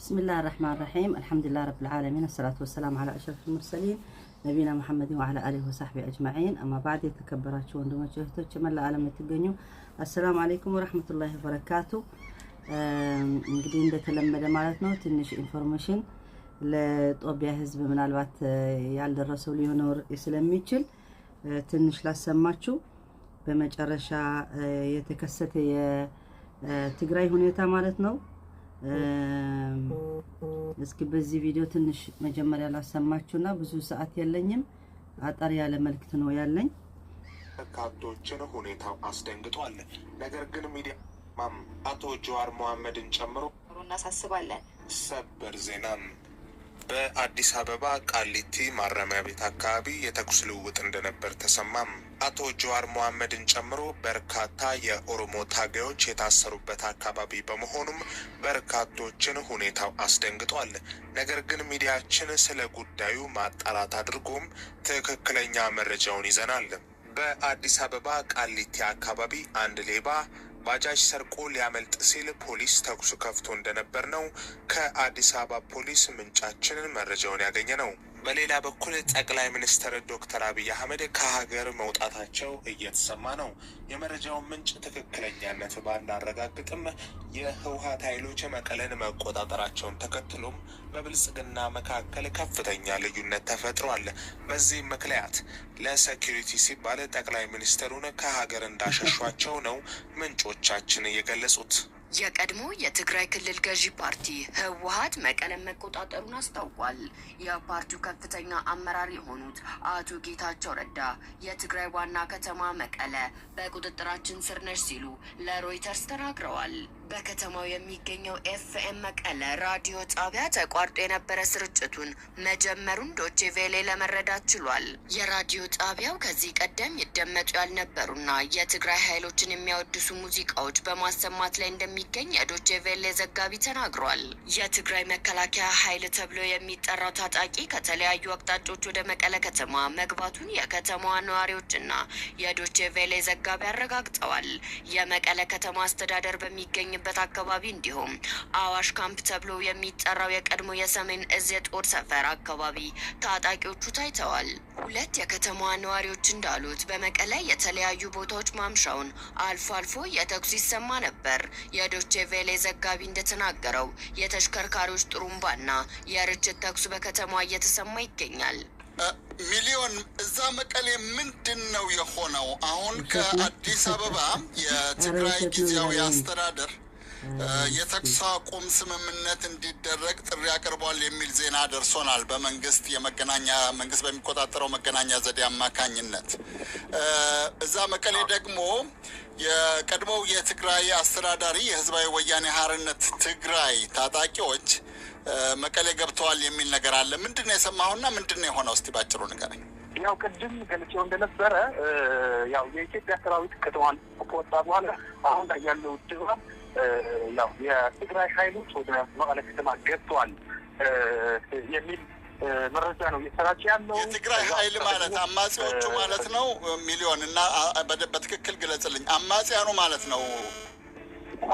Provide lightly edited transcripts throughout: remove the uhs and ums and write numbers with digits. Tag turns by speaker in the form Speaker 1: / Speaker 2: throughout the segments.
Speaker 1: بسم الله الرحمن الرحيم، الحمد لله رب العالمين، الصلاة والسلام على أشرف المرسلين نبينا محمد وعلى آله وصحبه أجمعين، أما بعد። የተከበራችሁ ወንድሞች እህቶች፣ መላ ዓለም የምትገኙ السلام عليكم ورحمة الله وبركاته። እንግዲህ እንደተለመደ ማለት ነው ትንሽ information ለጦቢያ ህዝብ ምናልባት ያልደረሰው ሊኖር ስለሚችል ትንሽ ላሰማችሁ። በመጨረሻ የተከሰተ የትግራይ ሁኔታ ማለት ነው። እስኪ በዚህ ቪዲዮ ትንሽ መጀመሪያ ላሰማችሁና ብዙ ሰዓት የለኝም። አጠር ያለ መልእክት ነው ያለኝ።
Speaker 2: በርካቶችን ሁኔታው አስደንግጧል። ነገር ግን ሚዲያ ማም አቶ ጀዋር መሐመድን ጨምሮ
Speaker 3: እናሳስባለን።
Speaker 2: ሰበር ዜናም፣ በአዲስ አበባ ቃሊቲ ማረሚያ ቤት አካባቢ የተኩስ ልውውጥ እንደነበር ተሰማም። አቶ ጀዋር መሐመድን ጨምሮ በርካታ የኦሮሞ ታጋዮች የታሰሩበት አካባቢ በመሆኑም በርካቶችን ሁኔታው አስደንግጧል። ነገር ግን ሚዲያችን ስለ ጉዳዩ ማጣራት አድርጎም ትክክለኛ መረጃውን ይዘናል። በአዲስ አበባ ቃሊቲ አካባቢ አንድ ሌባ ባጃጅ ሰርቆ ሊያመልጥ ሲል ፖሊስ ተኩስ ከፍቶ እንደነበር ነው ከአዲስ አበባ ፖሊስ ምንጫችንን መረጃውን ያገኘ ነው። በሌላ በኩል ጠቅላይ ሚኒስትር ዶክተር አብይ አህመድ ከሀገር መውጣታቸው እየተሰማ ነው። የመረጃውን ምንጭ ትክክለኛነት ባናረጋግጥም የህወሀት ኃይሎች መቀለን መቆጣጠራቸውን ተከትሎም በብልጽግና መካከል ከፍተኛ ልዩነት ተፈጥሯል። በዚህም ምክንያት ለ security ሲባል ጠቅላይ ሚኒስትሩን ከሀገር እንዳሸሿቸው ነው ምንጮቻችን የገለጹት።
Speaker 3: የቀድሞ የትግራይ ክልል ገዢ ፓርቲ ህወሀት መቀለን መቆጣጠሩን አስታውቋል። የፓርቲው ከፍተኛ አመራር የሆኑት አቶ ጌታቸው ረዳ የትግራይ ዋና ከተማ መቀለ በቁጥጥራችን ስር ነች ሲሉ ለሮይተርስ ተናግረዋል። በከተማው የሚገኘው ኤፍኤም መቀለ ራዲዮ ጣቢያ ተቋርጦ የነበረ ስርጭቱን መጀመሩን ዶቼ ቬሌ ለመረዳት ችሏል። የራዲዮ ጣቢያው ከዚህ ቀደም ይደመጡ ያልነበሩና የትግራይ ኃይሎችን የሚያወድሱ ሙዚቃዎች በማሰማት ላይ እንደሚገኝ የዶቼ ቬሌ ዘጋቢ ተናግሯል። የትግራይ መከላከያ ኃይል ተብሎ የሚጠራው ታጣቂ ከተለያዩ አቅጣጫዎች ወደ መቀለ ከተማ መግባቱን የከተማዋ ነዋሪዎችና የዶቼ ቬሌ ዘጋቢ አረጋግጠዋል። የመቀለ ከተማ አስተዳደር በሚገኝበት አካባቢ እንዲሁም አዋሽ ካምፕ ተብሎ የሚጠራው የቀድሞ የሰሜን እዝ የጦር ሰፈር አካባቢ ታጣቂዎቹ ታይተዋል። ሁለት የከተማዋ ነዋሪዎች እንዳሉት በመቀለ የተለያዩ ቦታዎች ማምሻውን አልፎ አልፎ የተኩስ ይሰማ ነበር። የዶቼ ቬሌ ዘጋቢ እንደተናገረው የተሽከርካሪዎች ጥሩምባና የርችት ተኩስ በከተማዋ እየተሰማ ይገኛል።
Speaker 4: ሚሊዮን፣ እዛ መቀሌ ምንድን ነው የሆነው? አሁን ከአዲስ አበባ የትግራይ ጊዜያዊ አስተዳደር የተኩስ አቁም ስምምነት እንዲደረግ ጥሪ አቅርቧል የሚል ዜና ደርሶናል። በመንግስት የመገናኛ መንግስት በሚቆጣጠረው መገናኛ ዘዴ አማካኝነት እዛ መቀሌ ደግሞ የቀድሞው የትግራይ አስተዳዳሪ የህዝባዊ ወያኔ ሓርነት ትግራይ ታጣቂዎች መቀሌ ገብተዋል የሚል ነገር አለ። ምንድን ነው የሰማሁና ምንድን ነው የሆነው? እስቲ ባጭሩ ንገረኝ።
Speaker 5: ያው ቅድም ገልጬው እንደነበረ ያው የኢትዮጵያ ሰራዊት ከተማዋን ከወጣ በኋላ አሁን ላይ ያለው ድባብ ያው የትግራይ ኃይሎች ወደ መቀለ ከተማ ገብተዋል የሚል መረጃ ነው እየተሰራጨ ያለው።
Speaker 4: የትግራይ ኃይል ማለት አማጺዎቹ ማለት ነው? ሚሊዮን፣ እና በትክክል ግለጽልኝ። አማጺያኑ ማለት ነው?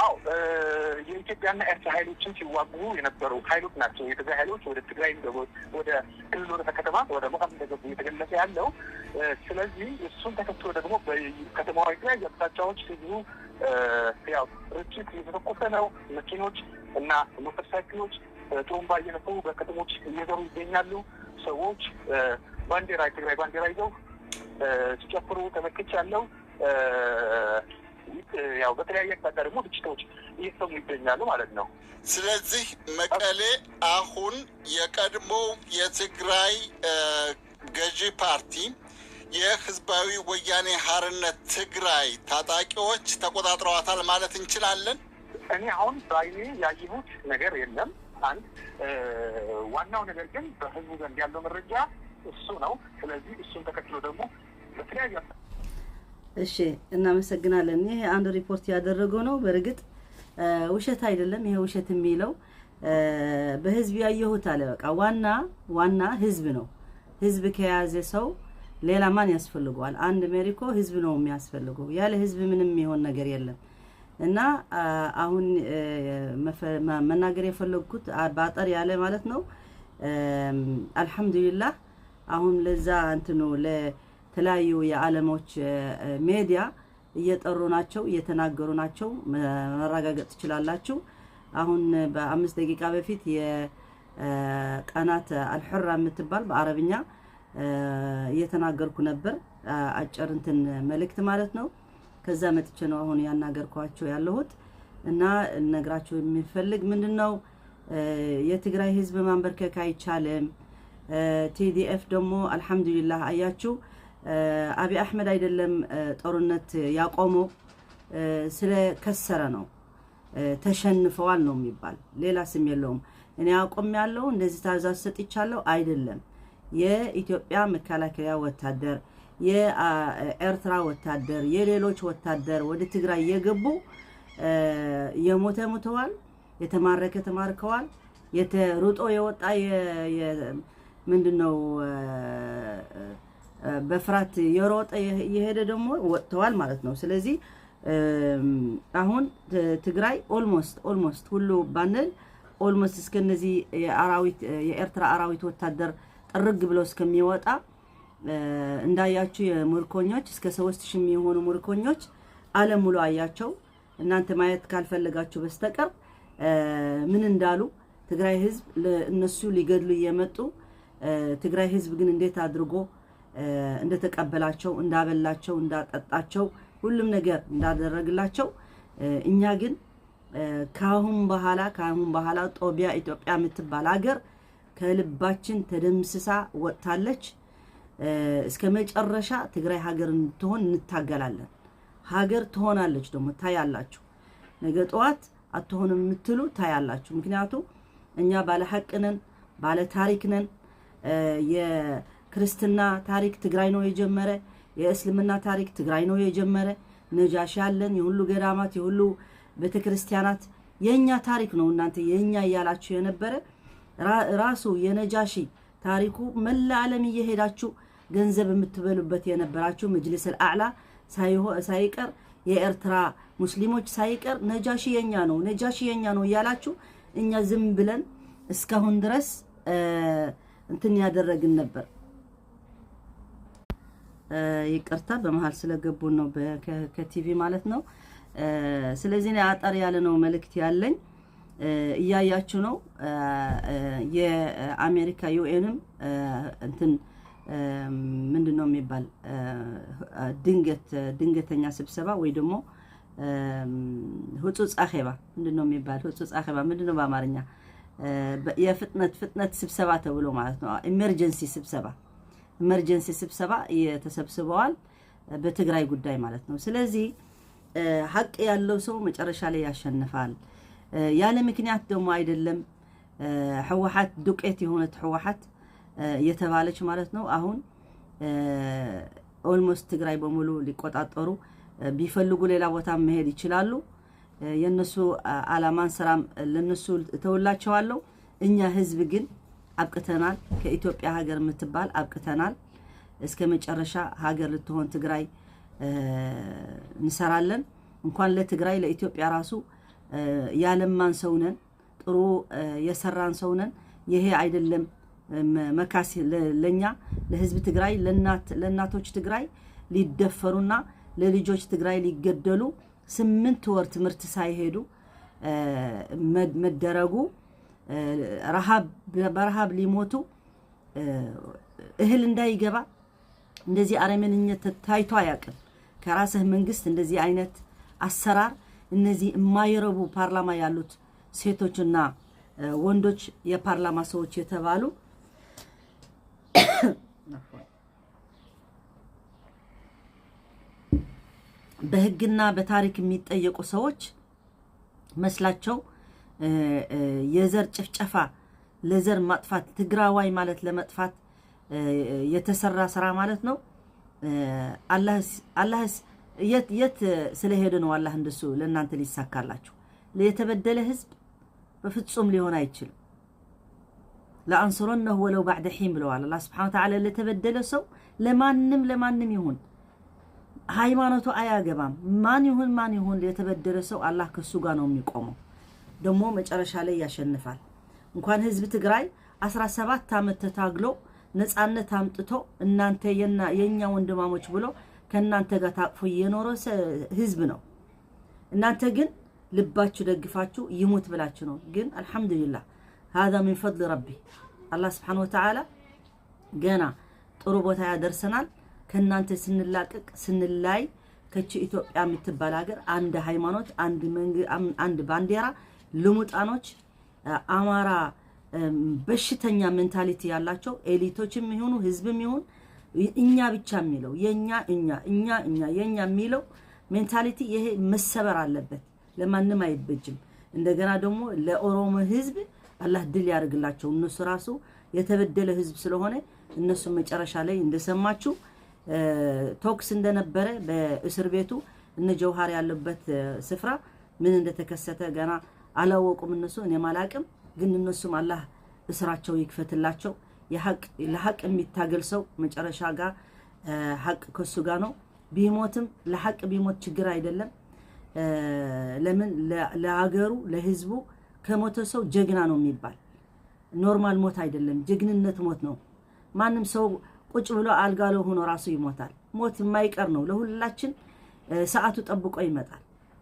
Speaker 5: አዎ፣ የኢትዮጵያና ኤርትራ ኃይሎችን ሲዋጉ የነበሩ ኃይሎች ናቸው። የትግራይ ኃይሎች ወደ ትግራይ ወደ ክልሉ ርዕሰ ከተማ ወደ መቀለ እንደገቡ እየተገለጸ ያለው። ስለዚህ እሱን ተከትሎ ደግሞ በከተማዋ የተለያዩ አቅጣጫዎች ህዝቡ ያው ርችት እየተተኮሰ ነው። መኪኖች እና ሞተር ሳይክሎች ጥሩምባ እየነፉ በከተሞች እየዞሩ ይገኛሉ። ሰዎች ባንዲራ፣ የትግራይ ባንዲራ ይዘው ሲጨፍሩ ተመልክቻለሁ። ያው በተለያየ አቅጣጫ ደግሞ ግጭቶች እየተሰሙ ይገኛሉ ማለት ነው።
Speaker 4: ስለዚህ መቀሌ አሁን የቀድሞው የትግራይ ገዢ ፓርቲ የህዝባዊ ወያኔ ሓርነት ትግራይ ታጣቂዎች ተቆጣጥረዋታል ማለት እንችላለን?
Speaker 5: እኔ አሁን በአይኔ ያየሁት ነገር የለም። አንድ ዋናው ነገር ግን በህዝቡ ዘንድ ያለው መረጃ እሱ ነው። ስለዚህ እሱን ተከትሎ ደግሞ በተለያዩ
Speaker 1: እሺ፣ እናመሰግናለን። ይሄ አንድ ሪፖርት ያደረገው ነው። በእርግጥ ውሸት አይደለም። ይሄ ውሸት የሚለው በህዝብ ያየሁት አለ። በቃ ዋና ዋና ህዝብ ነው። ህዝብ ከያዘ ሰው ሌላ ማን ያስፈልገዋል? አንድ መሪ እኮ ህዝብ ነው የሚያስፈልገው። ያለ ህዝብ ምንም የሚሆን ነገር የለም። እና አሁን መናገር የፈለግኩት ባጠር ያለ ማለት ነው። አልሐምዱሊላህ አሁን ለዛ እንትኑ ለተለያዩ የዓለሞች ሜዲያ እየጠሩ ናቸው፣ እየተናገሩ ናቸው። መረጋገጥ ትችላላችሁ። አሁን በ5 ደቂቃ በፊት የቀናት አልሑራ የምትባል በአረብኛ እየተናገርኩ ነበር። አጭር እንትን መልእክት ማለት ነው። ከዛ መጥቼ ነው አሁን ያናገርኳቸው ያለሁት። እና ነግራቸው የሚፈልግ ምንድን ነው፣ የትግራይ ህዝብ ማንበርከክ አይቻልም። TDF ደግሞ አልሐምዱሊላህ አያችሁ፣ አብይ አሕመድ አይደለም ጦርነት ያቆመው፣ ስለከሰረ ነው። ተሸንፈዋል ነው የሚባል፣ ሌላ ስም የለውም። እኔ አቆም ያለው እንደዚህ ትእዛዝ ሰጥቻለሁ አይደለም። የኢትዮጵያ መከላከያ ወታደር፣ የኤርትራ ወታደር፣ የሌሎች ወታደር ወደ ትግራይ የገቡ የሞተ ሙተዋል፣ የተማረከ ተማርከዋል፣ ሩጦ የወጣ ምንድን ነው በፍርሃት የሮጠ የሄደ ደግሞ ወጥተዋል ማለት ነው። ስለዚህ አሁን ትግራይ almost ሁሉ ባንል almost እስከነዚህ የአራዊት የኤርትራ አራዊት ወታደር ጥርግ ብለው እስከሚወጣ እንዳያችሁ የምርኮኞች እስከ 3000 የሚሆኑ ምርኮኞች ዓለም ሙሉ አያቸው። እናንተ ማየት ካልፈለጋችሁ በስተቀር ምን እንዳሉ፣ ትግራይ ህዝብ እነሱ ሊገድሉ እየመጡ ትግራይ ህዝብ ግን እንዴት አድርጎ እንደተቀበላቸው፣ እንዳበላቸው፣ እንዳጠጣቸው፣ ሁሉም ነገር እንዳደረግላቸው፣ እኛ ግን ካሁን በኋላ ጦቢያ ኢትዮጵያ የምትባል ሀገር ከልባችን ተደምስሳ ወጥታለች። እስከ መጨረሻ ትግራይ ሀገር እንድትሆን እንታገላለን። ሀገር ትሆናለች ደግሞ ታያላችሁ። ነገ ጠዋት አትሆንም የምትሉ ታያላችሁ። ምክንያቱም እኛ ባለ ሀቅ ነን፣ ባለ ታሪክ ነን። የክርስትና ታሪክ ትግራይ ነው የጀመረ። የእስልምና ታሪክ ትግራይ ነው የጀመረ። ነጃሽ ያለን የሁሉ ገዳማት፣ የሁሉ ቤተክርስቲያናት የኛ ታሪክ ነው። እናንተ የኛ እያላችሁ የነበረ ራሱ የነጃሺ ታሪኩ መላ ዓለም እየሄዳችሁ ገንዘብ የምትበሉበት የነበራችሁ መጅልስ አዕላ ሳይቀር፣ የኤርትራ ሙስሊሞች ሳይቀር ነጃሺ የኛ ነው፣ ነጃሺ የኛ ነው እያላችሁ እኛ ዝም ብለን እስካሁን ድረስ እንትን ያደረግን ነበር። ይቅርታ በመሀል ስለገቡን ነው ከቲቪ ማለት ነው። ስለዚህ እኔ አጠር ያለ ነው መልእክት ያለኝ። እያያችሁ ነው። የአሜሪካ UN ም እንትን ምንድን ነው የሚባል ድንገተኛ ስብሰባ ወይ ደግሞ ህጹጽ አኼባ ምንድን ነው የሚባል? ህጹጽ አኼባ ምንድን ነው በአማርኛ? የፍጥነት ፍጥነት ስብሰባ ተብሎ ማለት ነው። Emergency ስብሰባ ተሰብስበዋል በትግራይ ጉዳይ ማለት ነው። ስለዚህ ሀቅ ያለው ሰው መጨረሻ ላይ ያሸንፋል። ያለ ምክንያት ደግሞ አይደለም ህወሓት ዱቄት የሆነት ህወሓት የተባለች ማለት ነው። አሁን almost ትግራይ በሙሉ ሊቆጣጠሩ ቢፈልጉ ሌላ ቦታ መሄድ ይችላሉ። የነሱ አላማን ስራም ለነሱ እተውላቸዋለሁ። እኛ ህዝብ ግን አብቅተናል። ከኢትዮጵያ ሀገር የምትባል አብቅተናል። እስከ መጨረሻ ሀገር ልትሆን ትግራይ እንሰራለን። እንኳን ለትግራይ ለኢትዮጵያ ራሱ ያለማን ሰው ነን፣ ጥሩ የሰራን ሰው ነን። ይሄ አይደለም መካስ ለኛ ለህዝብ ትግራይ፣ ለእናቶች ትግራይ ሊደፈሩና ለልጆች ትግራይ ሊገደሉ 8 ወር ትምህርት ሳይሄዱ መደረጉ፣ ረሃብ በረሃብ ሊሞቱ፣ እህል እንዳይገባ እንደዚህ አረመኔነት ታይቶ አያውቅም። ከራስህ መንግስት እንደዚህ አይነት አሰራር፣ እነዚህ የማይረቡ ፓርላማ ያሉት ሴቶችና ወንዶች የፓርላማ ሰዎች የተባሉ በህግና በታሪክ የሚጠየቁ ሰዎች መስላቸው የዘር ጭፍጨፋ ለዘር ማጥፋት ትግራዋይ ማለት ለመጥፋት የተሰራ ስራ ማለት ነው። አላህስ የት የት ስለሄደ ነው አላህ እንደሱ ለእናንተ ሊሳካላችሁ? የተበደለ ህዝብ በፍጹም ሊሆን አይችልም። لأنصرنه ولو بعد حين ብለዋል አላህ ስብሐነ ወተዓላ። ለተበደለ ሰው ለማንም ለማንም ይሁን ሃይማኖቱ አያገባም። ማን ይሁን ማን ይሁን የተበደለ ሰው አላህ ከሱ ጋር ነው የሚቆመው። ደግሞ መጨረሻ ላይ ያሸንፋል። እንኳን ህዝብ ትግራይ 17 ዓመት ተታግሎ ነፃነት አምጥቶ እናንተ የኛ ወንድማሞች ብሎ ከእናንተ ጋር ታቅፎ የኖረ ህዝብ ነው። እናንተ ግን ልባችሁ ደግፋችሁ ይሙት ብላችሁ ነው። ግን አልሐምዱሊላህ هذا من فضل ربي። አላህ ስብሓነሁ ወተዓላ ገና ጥሩ ቦታ ያደርሰናል። ከእናንተ ስንላቀቅ ስንላይ ከቺ ኢትዮጵያ የምትባል ሀገር አንድ ሃይማኖት፣ አንድ ባንዲራ፣ ልሙጣኖች አማራ በሽተኛ mentality ያላቸው elite ኦችም ይሁኑ ህዝብም ይሁን እኛ ብቻ የሚለው የኛ እኛ እኛ እኛ የኛ የሚለው mentality ይሄ መሰበር አለበት። ለማንም አይበጅም። እንደገና ደግሞ ለኦሮሞ ህዝብ አላህ ድል ያደርግላቸው። እነሱ ራሱ የተበደለ ህዝብ ስለሆነ እነሱ መጨረሻ ላይ እንደሰማችሁ ተኩስ እንደነበረ በእስር ቤቱ እነ ጀውሃር ያለበት ስፍራ ምን እንደተከሰተ ገና አላወቁም እነሱ፣ እኔም አላቅም። ግን እነሱም አላህ እስራቸው ይክፈትላቸው። ለሐቅ የሚታገል ሰው መጨረሻ ጋር ሐቅ ከሱ ጋር ነው። ቢሞትም ለሐቅ ቢሞት ችግር አይደለም። ለምን ለሀገሩ ለህዝቡ ከሞተ ሰው ጀግና ነው የሚባል። Normal ሞት አይደለም፣ ጀግንነት ሞት ነው። ማንም ሰው ቁጭ ብሎ አልጋ ላይ ሆኖ ራሱ ይሞታል። ሞት የማይቀር ነው ለሁላችን። ሰዓቱ ጠብቆ ይመጣል።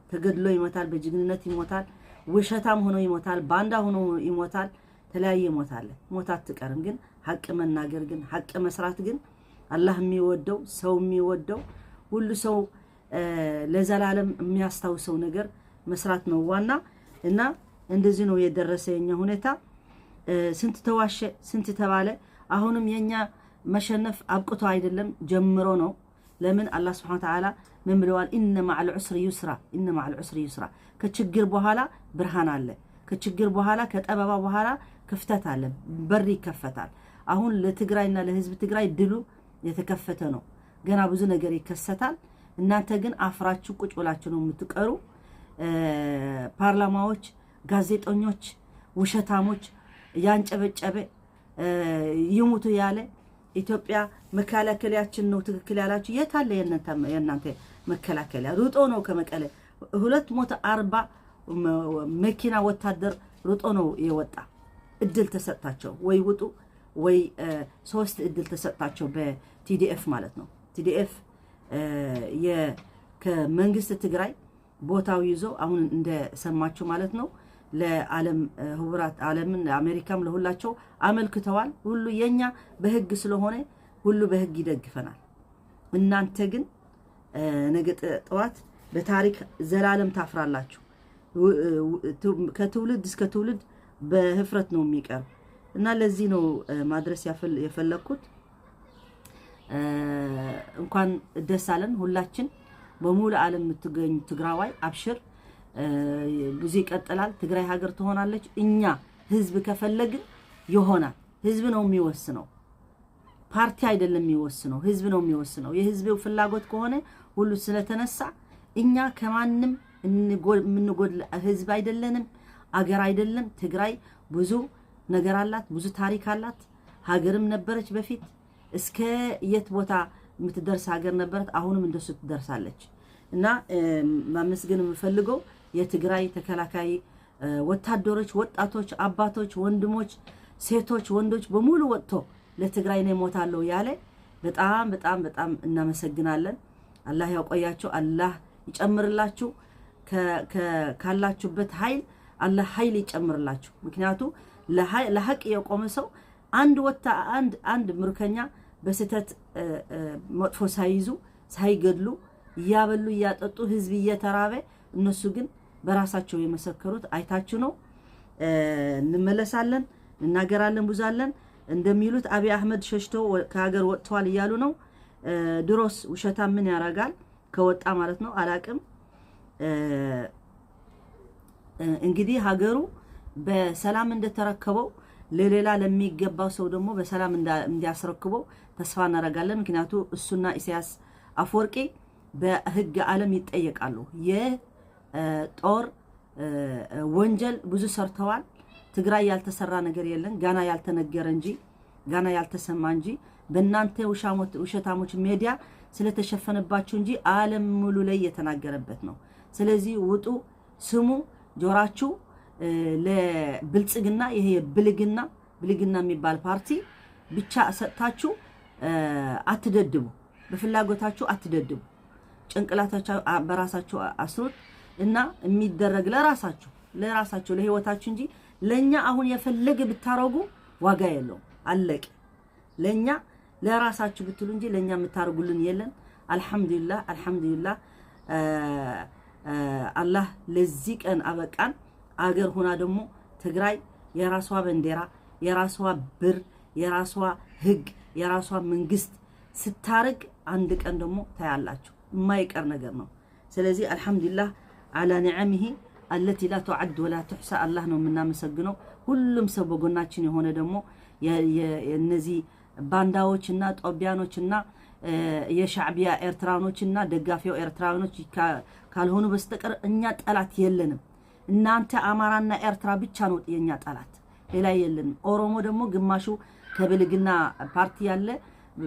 Speaker 1: ተገድሎ ይሞታል፣ በጀግንነት ይሞታል፣ ውሸታም ሆኖ ይሞታል፣ ባንዳ ሆኖ ይሞታል። ተለያየ ሞት አለ። ሞት አትቀርም። ግን ሐቅ መናገር ግን ሐቅ መስራት ግን አላህ የሚወደው ሰው የሚወደው ሁሉ ሰው ለዘላለም የሚያስታውሰው ነገር መስራት ነው ዋና። እና እንደዚህ ነው የደረሰ የኛ ሁኔታ። ስንት ተዋሸ፣ ስንት ተባለ። አሁንም የኛ መሸነፍ አብቅቶ አይደለም፣ ጀምሮ ነው። ለምን አላህ ስብሐነ ወተዓላ ምን ብለዋል? إن مع العسر يسرا፣ إن مع العسر يسرا። ከችግር በኋላ ብርሃን አለ። ከችግር በኋላ ከጠበባ በኋላ ክፍተት አለ፣ በር ይከፈታል። አሁን ለትግራይና ለህዝብ ትግራይ ድሉ የተከፈተ ነው። ገና ብዙ ነገር ይከሰታል። እናንተ ግን አፍራችሁ ቁጭ ብላችሁ ነው የምትቀሩ። ፓርላማዎች፣ ጋዜጠኞች፣ ውሸታሞች ያንጨበጨበ ይሙቱ ያለ ኢትዮጵያ መከላከያችን ነው ትክክል ያላችሁ የት አለ የእናንተ መከላከያ? ሩጦ ነው ከመቀለ 240 መኪና ወታደር ሩጦ ነው የወጣ። እድል ተሰጥታቸው ወይ ውጡ ወይ ሶስት እድል ተሰጥታቸው በ TDF ማለት ነው። TDF ከመንግስት ትግራይ ቦታው ይዞ አሁን እንደሰማችሁ ማለት ነው ለዓለም ህብራት ዓለምን ለአሜሪካም ለሁላቸው አመልክተዋል። ሁሉ የኛ በህግ ስለሆነ ሁሉ በህግ ይደግፈናል። እናንተ ግን ነገ ጠዋት በታሪክ ዘላለም ታፍራላችሁ። ከትውልድ እስከ ትውልድ በህፍረት ነው የሚቀር እና ለዚህ ነው ማድረስ የፈለግኩት። እንኳን ደስ አለን ሁላችን በሙሉ ዓለም የምትገኙ ትግራዋይ አብሽር፣ ብዙ ይቀጥላል። ትግራይ ሀገር ትሆናለች። እኛ ህዝብ ከፈለግን ይሆናል። ህዝብ ነው የሚወስነው፣ ፓርቲ አይደለም የሚወስነው፣ ህዝብ ነው የሚወስነው። የህዝብ ፍላጎት ከሆነ ሁሉ ስለተነሳ እኛ ከማንም የምንጎድል ህዝብ አይደለንም፣ አገር አይደለም። ትግራይ ብዙ ነገር አላት፣ ብዙ ታሪክ አላት። ሀገርም ነበረች በፊት እስከ የት ቦታ የምትደርስ ሀገር ነበረት። አሁንም እንደሱ ትደርሳለች። እና ማመስገን የምፈልገው የትግራይ ተከላካይ ወታደሮች፣ ወጣቶች፣ አባቶች፣ ወንድሞች፣ ሴቶች፣ ወንዶች በሙሉ ወጥቶ ለትግራይ ነው እሞታለሁ ያለ በጣም በጣም በጣም እናመሰግናለን። አላህ ያቆያችሁ፣ አላህ ይጨምርላችሁ። ካላችሁበት ኃይል አላህ ኃይል ይጨምርላችሁ። ምክንያቱ ለሀቅ የቆመ ሰው አንድ ወታ አንድ አንድ ምርኮኛ በስህተት መጥፎ ሳይይዙ ሳይገድሉ እያበሉ እያጠጡ ህዝብ እየተራበ እነሱ ግን በራሳቸው የመሰከሩት አይታችሁ ነው። እንመለሳለን፣ እናገራለን፣ ብዙ አለን እንደሚሉት አብይ አህመድ ሸሽቶ ከሀገር ወጥተዋል እያሉ ነው። ድሮስ ውሸታ ምን ያደርጋል ከወጣ ማለት ነው። አላቅም። እንግዲህ ሀገሩ በሰላም እንደተረከበው ለሌላ ለሚገባው ሰው ደግሞ በሰላም እንዲያስረክበው ተስፋ እናደርጋለን። ምክንያቱ እሱና ኢሳያስ አፈወርቂ በህግ ዓለም ይጠየቃሉ። የጦር ወንጀል ብዙ ሰርተዋል። ትግራይ ያልተሰራ ነገር የለም። ጋና ያልተነገረ እንጂ ጋና ያልተሰማ እንጂ በእናንተ ውሸታሞች ሚዲያ ስለተሸፈነባችሁ እንጂ ዓለም ሙሉ ላይ የተናገረበት ነው። ስለዚህ ውጡ፣ ስሙ፣ ጆራችሁ ለብልጽግና ይሄ ብልግና ብልግና የሚባል ፓርቲ ብቻ ሰጥታችሁ አትደድቡ። በፍላጎታችሁ አትደድቡ። ጭንቅላታችሁ በራሳችሁ አስሩት እና የሚደረግ ለራሳችሁ ለህይወታችሁ እንጂ ለኛ አሁን የፈለገ ብታረጉ ዋጋ የለውም። አለቀ። ለኛ ለራሳችሁ ብትሉ እንጂ ለኛ የምታረጉልን የለን። አልሐምዱሊላህ፣ አልሐምዱሊላህ፣ አላህ ለዚህ ቀን አበቃን። አገር ሆና ደግሞ ትግራይ የራሷ ባንዲራ፣ የራሷ ብር፣ የራሷ ህግ፣ የራሷ መንግስት ስታርግ አንድ ቀን ደግሞ ታያላችሁ። የማይቀር ነገር ነው። ስለዚህ አልሐምዱሊላህ على نعمه التي لا تعد ولا تحصى። አላህ ነው የምናመሰግነው። ሁሉም ሰው በጎናችን የሆነ ደግሞ እነዚህ ባንዳዎችና ጦቢያኖችና የሻዕቢያ ኤርትራኖችና ደጋፊው ኤርትራኖች ካልሆኑ በስተቀር እኛ ጠላት የለንም። እናንተ አማራና ኤርትራ ብቻ ነው የኛ ጠላት፣ ሌላ የለንም። ኦሮሞ ደግሞ ግማሹ ከብልግና ፓርቲ ያለ፣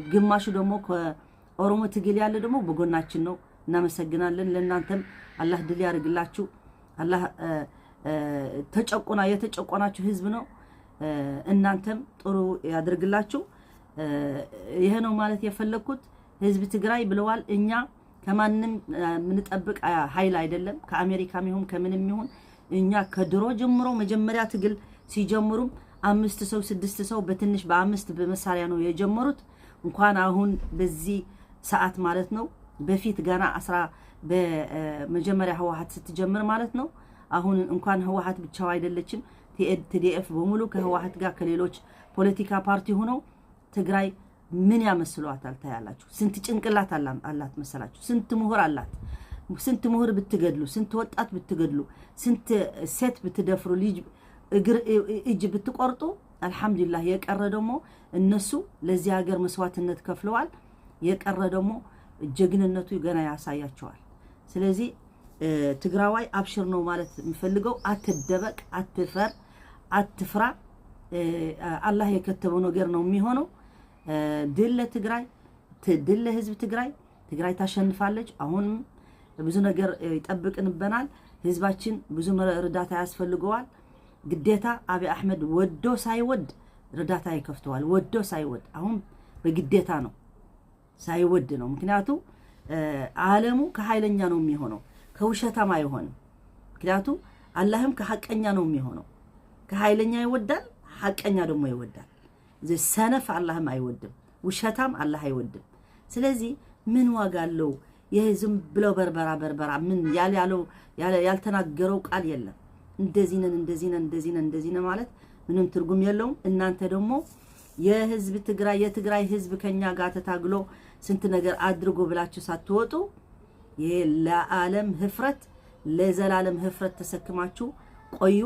Speaker 1: ግማሹ ደግሞ ከኦሮሞ ትግል ያለ ደግሞ በጎናችን ነው። እናመሰግናለን። ለእናንተም አላህ ድል ያደርግላችሁ። አላህ ተጨቆና የተጨቆናችሁ ህዝብ ነው። እናንተም ጥሩ ያድርግላችሁ። ይሄ ነው ማለት የፈለግኩት። ህዝብ ትግራይ ብለዋል። እኛ ከማንም የምንጠብቅ ኃይል አይደለም፣ ከአሜሪካም ይሁን ከምንም ይሁን። እኛ ከድሮ ጀምሮ መጀመሪያ ትግል ሲጀምሩም አምስት ሰው፣ ስድስት ሰው፣ በትንሽ በአምስት በመሳሪያ ነው የጀመሩት። እንኳን አሁን በዚህ ሰዓት ማለት ነው። በፊት ገና በመጀመሪያ ህወሓት ስትጀምር ማለት ነው። አሁን እንኳን ህወሓት ብቻው አይደለችም። TDF በሙሉ ከህወሓት ጋር ከሌሎች ፖለቲካ ፓርቲ ሆነው ትግራይ ምን ያመስሏታል ታያላችሁ። ስንት ጭንቅላት አላት መሰላችሁ? ስንት ምሁር አላት? ስንት ምሁር ብትገድሉ፣ ስንት ወጣት ብትገድሉ፣ ስንት ሴት ብትደፍሩ፣ ልጅ እግር እጅ ብትቆርጡ፣ አልሐምዱሊላህ የቀረ ደግሞ እነሱ ለዚህ ሀገር መስዋዕትነት ከፍለዋል። የቀረ ደግሞ ጀግንነቱ ገና ያሳያቸዋል። ስለዚህ ትግራዋይ አብሽር ነው ማለት የምፈልገው። አትደበቅ፣ አትፈር፣ አትፍራ። አላህ የከተበው ነገር ነው የሚሆነው። ድል ለትግራይ፣ ድል ለህዝብ ትግራይ። ትግራይ ታሸንፋለች። አሁንም ብዙ ነገር ይጠብቅንበናል። ህዝባችን ብዙ እርዳታ ያስፈልገዋል። ግዴታ አብይ አሕመድ ወዶ ሳይወድ እርዳታ ይከፍተዋል። ወዶ ሳይወድ አሁን በግዴታ ነው፣ ሳይወድ ነው። ምክንያቱ ዓለሙ ከኃይለኛ ነው የሚሆነው፣ ከውሸታም አይሆንም። ምክንያቱ አላህም ከሐቀኛ ነው የሚሆነው። ከኃይለኛ ይወዳል፣ ሐቀኛ ደግሞ ይወዳል። ሰነፍ አላህም አይወድም፣ ውሸታም አላህ አይወድም። ስለዚህ ምን ዋጋ አለው? ይህ ዝም ብለው በርበራ በርበራ ምን ያለው ያልተናገረው ቃል የለም። እንደዚህ ነን፣ እንደዚህ ነን፣ እንደዚህ ነን፣ እንደዚህ ነን ማለት ምንም ትርጉም የለውም። እናንተ ደግሞ የህዝብ ትግራይ የትግራይ ህዝብ ከኛ ጋር ተታግሎ ስንት ነገር አድርጎ ብላችሁ ሳትወጡ ይሄ ለዓለም ህፍረት፣ ለዘላለም ህፍረት ተሰክማችሁ ቆዩ።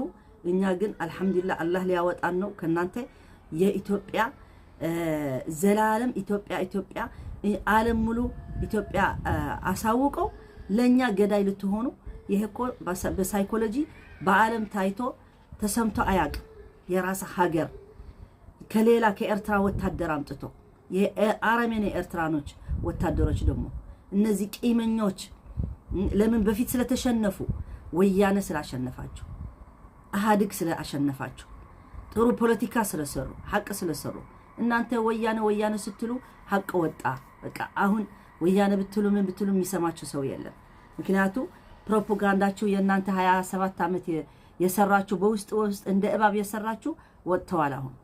Speaker 1: እኛ ግን አልሐምዱሊላህ አላህ ሊያወጣን ነው ከናንተ። የኢትዮጵያ ዘላለም ኢትዮጵያ ኢትዮጵያ ዓለም ሙሉ ኢትዮጵያ አሳውቀው ለኛ ገዳይ ልትሆኑ፣ ይሄ እኮ በሳይኮሎጂ በዓለም ታይቶ ተሰምቶ አያውቅም። የራስ ሀገር ከሌላ ከኤርትራ ወታደር አምጥቶ፣ የአረመኔ ኤርትራኖች ወታደሮች ደግሞ እነዚህ ቂመኞች ለምን በፊት ስለተሸነፉ፣ ወያነ ስላሸነፋቸው፣ ኢህአዴግ ስላሸነፋቸው፣ ጥሩ ፖለቲካ ስለሰሩ፣ ሐቅ ስለሰሩ እናንተ ወያነ ወያነ ስትሉ ሐቅ ወጣ። በቃ አሁን ወያነ ብትሉ ምን ብትሉ የሚሰማችሁ ሰው የለም። ምክንያቱ ፕሮፓጋንዳችሁ የእናንተ 27 ዓመት የሰራችሁ በውስጥ ውስጥ እንደ እባብ የሰራችሁ ወጥተዋል። አሁን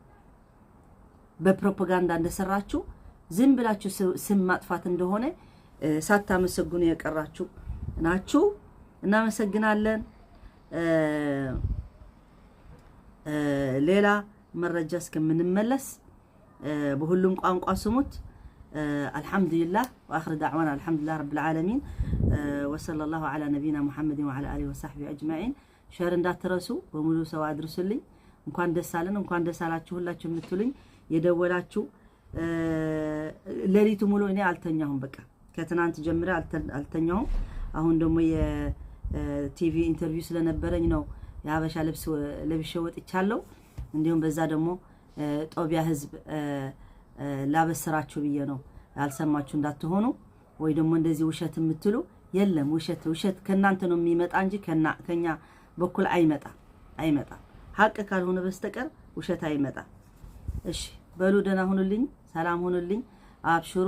Speaker 1: በፕሮፓጋንዳ እንደሰራችሁ ዝም ብላችሁ ስም ማጥፋት እንደሆነ ሳታመሰግኑ የቀራችሁ ናችሁ። እናመሰግናለን። ሌላ መረጃ እስከምንመለስ በሁሉም ቋንቋ ስሙት። አልሐምዱሊላህ وآخر دعوانا الحمد لله رب العالمين وصلى الله على نبينا محمد وعلى آله وصحبه أجمعين። Share እንዳትረሱ፣ በሙሉ ሰው አድርሱልኝ። እንኳን ደስ አለን፣ እንኳን ደስ አላችሁ ሁላችሁ የምትሉኝ የደወላችሁ፣ ሌሊቱ ሙሉ እኔ አልተኛሁም። በቃ ከትናንት ጀምሬ አልተኛሁም። አሁን ደግሞ የ TV interview ስለነበረኝ ነው የሀበሻ ልብስ ለብሼ ወጥቻለሁ። እንዲሁም በዛ ደግሞ ጦቢያ ህዝብ ላበስራችሁ ብዬ ነው፣ ያልሰማችሁ እንዳትሆኑ። ወይ ደግሞ እንደዚህ ውሸት የምትሉ የለም። ውሸት ውሸት ከእናንተ ነው የሚመጣ እንጂ ከኛ በኩል አይመጣም፣ አይመጣም። ሀቅ ካልሆነ በስተቀር ውሸት አይመጣም። እሺ በሉ፣ ደህና ሁኑልኝ፣ ሰላም ሁኑልኝ፣ አብሽሩ።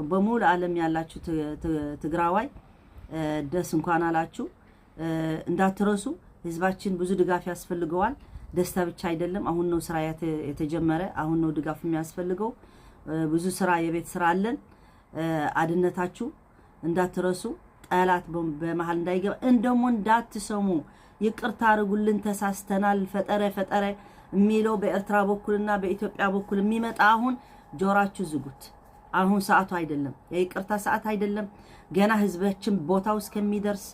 Speaker 1: በሙሉ ዓለም ያላችሁ ትግራዋይ ደስ እንኳን አላችሁ። እንዳትረሱ፣ ህዝባችን ብዙ ድጋፍ ያስፈልገዋል። ደስታ ብቻ አይደለም። አሁን ነው ስራ የተጀመረ። አሁን ነው ድጋፍ የሚያስፈልገው። ብዙ ስራ፣ የቤት ስራ አለን። አድነታችሁ እንዳትረሱ። ጠላት በመሀል እንዳይገባ እንደሞ እንዳትሰሙ። ይቅርታ አድርጉልን፣ ተሳስተናል፣ ፈጠረ ፈጠረ የሚለው በኤርትራ በኩልና በኢትዮጵያ በኩል የሚመጣ አሁን ጆራችሁ ዝጉት። አሁን ሰዓቱ አይደለም፣ የይቅርታ ሰዓት አይደለም። ገና ህዝባችን ቦታው እስከሚደርስ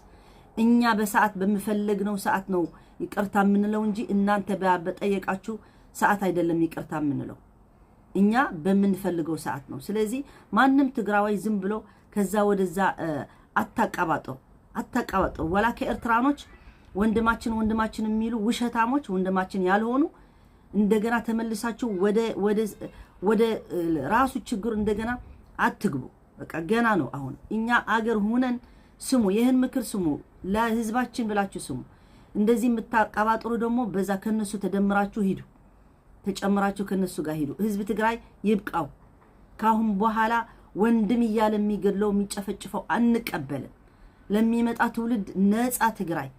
Speaker 1: እኛ በሰዓት በምፈለግነው ሰዓት ነው ይቅርታ የምንለው እንጂ እናንተ በጠየቃችሁ ሰዓት አይደለም ይቅርታ የምንለው፣ እኛ በምንፈልገው ሰዓት ነው። ስለዚህ ማንም ትግራዋይ ዝም ብሎ ከዛ ወደዛ አታቀባጥሩ፣ አታቀባጥሩ። ወላ ከኤርትራኖች ወንድማችን ወንድማችን የሚሉ ውሸታሞች፣ ወንድማችን ያልሆኑ፣ እንደገና ተመልሳችሁ ወደ ራሱ ችግር እንደገና አትግቡ። በቃ ገና ነው። አሁን እኛ አገር ሁነን ስሙ፣ ይህን ምክር ስሙ፣ ለህዝባችን ብላችሁ ስሙ። እንደዚህ የምታቀባጥሩ ደግሞ በዛ ከነሱ ተደምራችሁ ሂዱ፣ ተጨምራችሁ ከነሱ ጋር ሂዱ። ህዝብ ትግራይ ይብቃው። ካሁን በኋላ ወንድም እያለ የሚገድለው፣ የሚጨፈጭፈው አንቀበልም። ለሚመጣ ትውልድ ነፃ ትግራይ፣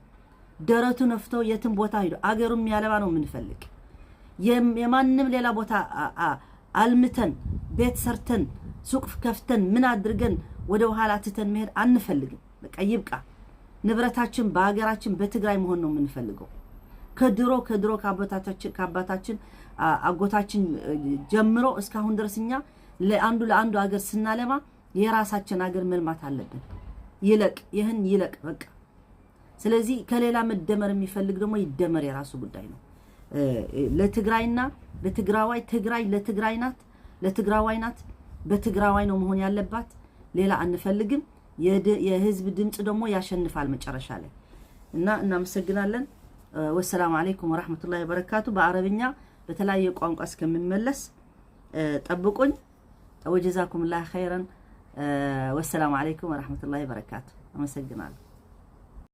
Speaker 1: ደረቱ ነፍቶ የትም ቦታ ሂዶ አገሩ የሚያለባ ነው የምንፈልግ። የማንም ሌላ ቦታ አልምተን፣ ቤት ሰርተን፣ ሱቅ ከፍተን፣ ምን አድርገን ወደ ኋላ ትተን መሄድ አንፈልግም። በቃ ይብቃ። ንብረታችን በሀገራችን በትግራይ መሆን ነው የምንፈልገው። ከድሮ ከድሮ ከአባታችን አጎታችን ጀምሮ እስካሁን ድረስ እኛ ለአንዱ ለአንዱ ሀገር ስናለማ የራሳችን ሀገር መልማት አለብን። ይለቅ፣ ይህን ይለቅ በቃ። ስለዚህ ከሌላ መደመር የሚፈልግ ደግሞ ይደመር፣ የራሱ ጉዳይ ነው። ለትግራይና ለትግራዋይ፣ ትግራይ ለትግራይ ናት፣ ለትግራዋይ ናት። በትግራዋይ ነው መሆን ያለባት። ሌላ አንፈልግም። የህዝብ ድምፅ ደግሞ ያሸንፋል መጨረሻ ላይ እና እናመሰግናለን። ወሰላሙ አለይኩም ወራህመቱላሂ ወበረካቱ። በአረብኛ በተለያየ ቋንቋ እስከምመለስ ጠብቁኝ። ወጀዛኩምላህ ኸይረን። ወሰላሙ አለይኩም ወራህመቱላሂ ወበረካቱ። አመሰግናለሁ።